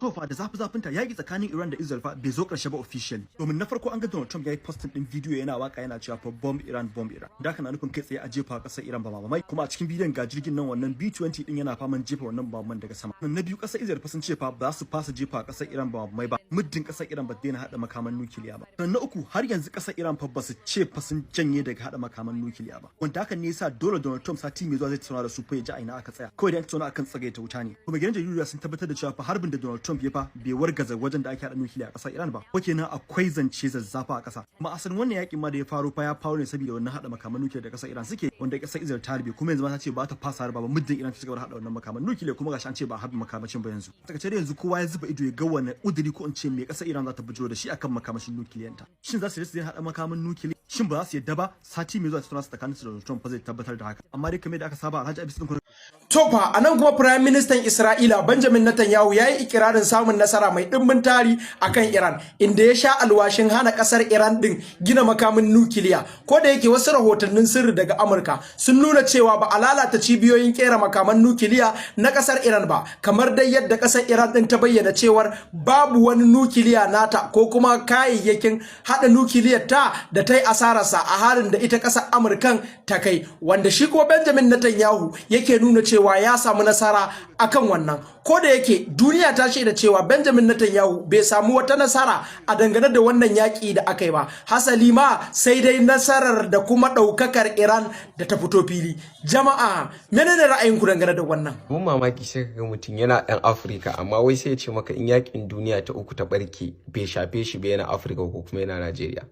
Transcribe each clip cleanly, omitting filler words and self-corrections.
To fa, da zafi zafin ta, yaki tsakanin Iran da Israel fa bai zo karshe ba officially. Domin na farko, an ga Donald Trump ya yi posting din bidiyo yana waka yana cewa fa "Bomb Iran, bomb Iran". Da haka na nufin kai tsaye a jefa kasar Iran ba mamai. Kuma a cikin bidiyon ga jirgin nan, wannan B20 din, yana faman jefa wannan bamaman daga sama. Na biyu, kasar Israel fa sun ce fa ba za su fasa jefa kasar Iran ba mamai ba muddin kasar Iran ba daina hada makaman nukiliya ba. Sannan na uku, har yanzu kasar Iran fa ba su ce fa sun janye daga hada makaman nukiliya ba. Wanda hakan ne yasa dole Donald Trump sati mai zuwa zai tattauna da su fa ya ji a ina aka tsaya. Kawai da an tattauna akan tsagaita wuta ne. Kuma gidan jarida sun tabbatar da cewa fa harbin da Donald Trump ya fa bai wargaza wajen da ake hada nukiliya a ƙasar Iran ba. Ko kenan akwai zance zazzafa a ƙasa. Kuma asalin wannan yakin ma da ya faru fa ya faru ne saboda wannan hada makaman nukiliya da ƙasar Iran suke, wanda ƙasar Israel ta harbe, kuma yanzu ma ta ce ba ta fasa harba ba muddin Iran ta cigaba da hada wannan makaman nukiliya. Kuma gashi an ce ba harbi makamashin ba yanzu. Takaice da yanzu kowa ya zuba ido ya ga wani udiri ko in ce me ƙasar Iran za ta bijiro da shi akan makamashin nukiliyanta. Shin za su yi hada makaman nukiliya? Shin ba za su yadda ba? Sati mai zuwa tattauna tsakanin su da Donald Trump fa zai tabbatar da haka. Amma dai kamar da aka saba, Alhaji Abis din. To fa, a nan kuma Prime Minister Isra'ila Benjamin Netanyahu ya yi ikirarin samun nasara mai ɗimbin tari a kan Iran, inda ya sha alwashin hana ƙasar Iran ɗin gina makamin nukiliya. Ko da yake wasu rahotannin sirri daga Amurka sun nuna cewa ba a lalata cibiyoyin kera makaman nukiliya na ƙasar Iran ba, kamar dai yadda ƙasar Iran ɗin ta bayyana cewar babu wani nukiliya nata ko kuma kayayyakin haɗa nukiliyar ta da ta yi asararsa a harin da ita ƙasar Amurkan ta kai, wanda shi kuma Benjamin Netanyahu yake nuna cewa ya samu nasara akan wannan. Ko da yake duniya ta shaida cewa Benjamin Netanyahu bai samu wata nasara a dangane da wannan yaƙi da aka yi ba, hasali ma sai dai nasarar da kuma ɗaukakar Iran da ta fito fili. Jama'a, menene ra'ayinku dangane da wannan? Mun mamaki, sai kaga mutum yana ɗan Afirka, amma wai sai ya ce maka in yakin duniya ta uku ta barke bai shafe shi ba, yana Afirka ko kuma yana Najeriya.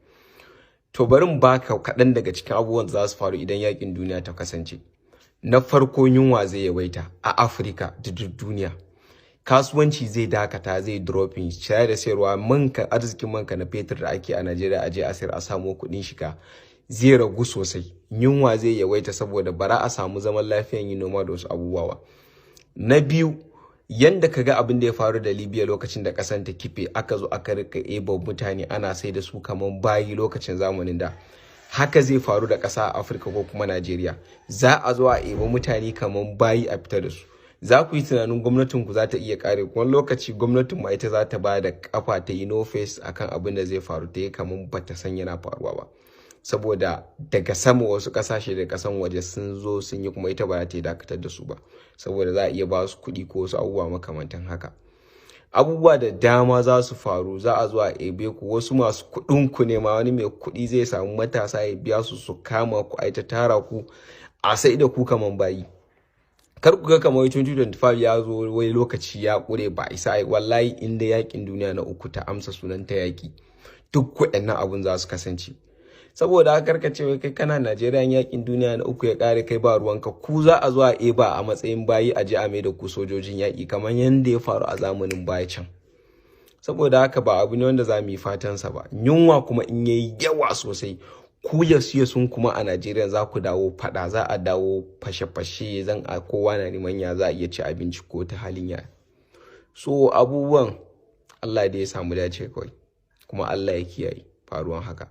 To, bari mu baka kaɗan daga cikin abubuwan da za su faru idan yakin duniya ta kasance. Na farko, yunwa zai yawaita a Afirka da duk duniya. Kasuwanci zai dakata, zai dropping, saya da sayarwa, manka, arzikin manka na fetur da ake a Najeriya a je a sayar a samu kuɗin shiga zai ragu sosai. Yunwa zai yawaita saboda bara a samu zaman lafiyan yin noma da wasu abubuwa ba. Na biyu, yanda kaga abin da ya faru da Libya lokacin da kasan ta kife, aka zo aka rika eba mutane ana sai da su kaman bayi lokacin zamanin da, haka zai faru da ƙasa a Afirka ko kuma Najeriya. Za a zo a eba mutane kaman bayi a fita da su. Za ku yi tunanin gwamnatin ku za ta iya kare ku. Wani lokaci gwamnatin ma ita za ta ba da kafa, ta yi no face akan abin da zai faru, ta yi kaman bata san yana faruwa ba, saboda daga sama wasu kasashe da kasan waje sun zo sun yi, kuma ita ba za ta yi dakatar da su ba, saboda za a iya ba su kuɗi ko wasu abubuwa makamantan haka. Abubuwa da dama za su faru. Za a zo a ebe ku, wasu masu kuɗin ku ne ma, wani mai kuɗi zai samu matasa ya biya su su kama ku, a ta tara ku a sai da ku kaman bayi. Kar ku ga kamar 2025 ya zo, wai lokaci ya ƙure, ba isa ai. Wallahi inda yakin duniya na uku ta amsa sunan ta yaki, duk waɗannan abun za su kasance. Saboda haka karka ce wai kai kana Najeriya, yakin duniya na uku ya kare kai ba ruwanka. Ku za a zo a eba a matsayin bayi, a je a mai da ku sojojin yaƙi kamar yadda ya faru a zamanin baya can. Saboda haka ba abu ne wanda za mu yi fatansa ba. Yunwa kuma in yayi yawa sosai, ku ya sun kuma a Najeriya za ku dawo fada, za a dawo fashe-fashe, zan a kowa na neman ya za a iya ci abinci ko ta halin ya. So abubuwan, Allah da ya samu dace kawai, kuma Allah ya kiyaye faruwan haka.